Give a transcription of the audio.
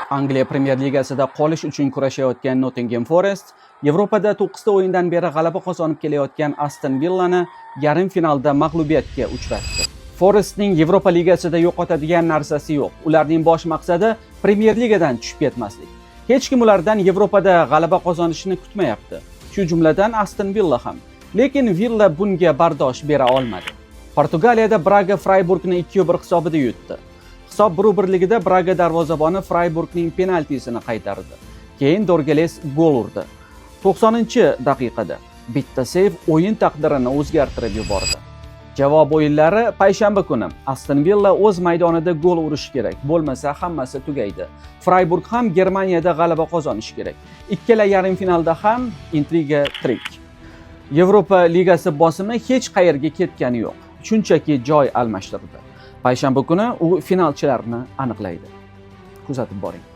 Angliya Premyer Ligasida qolish uchun kurashayotgan Nottingham Forest Yevropada 9 ta o'yindan beri g'alaba qozonib kelayotgan Aston Villani yarim finalda mag'lubiyatga uchratdi. Forestning Yevropa Ligasida yo'qotadigan narsasi yo'q. Ularning bosh maqsadi Premyer Ligadan tushib ketmaslik. Hech kim ulardan Yevropada g'alaba qozonishini kutmayapti. Shu jumladan Aston Villa ham. Lekin Villa bunga bardosh bera olmadi. Portugaliyada Braga Freiburgni 2-1 hisobida yutdi. Hisob 1-1ligida Braga darvozaboni Freiburgning penaltisini qaytardi. Keyin Dorgeles gol urdi. 90-daqiqada bitta seyv o'yin taqdirini o'zgartirib yubordi. Javob o'yinlari payshanba kuni. Aston Villa o'z maydonida gol urishi kerak, bo'lmasa hammasi tugaydi. Freiburg ham Germaniyada g'alaba qozonishi kerak. Ikkala yarim finalda ham intriga tirik. Yevropa Ligasi bosimi hech qayerga ketgani yo'q. Shunchaki joy almashtirdi. Payshanba kuni u finalchilarni aniqlaydi. Kuzatib boring.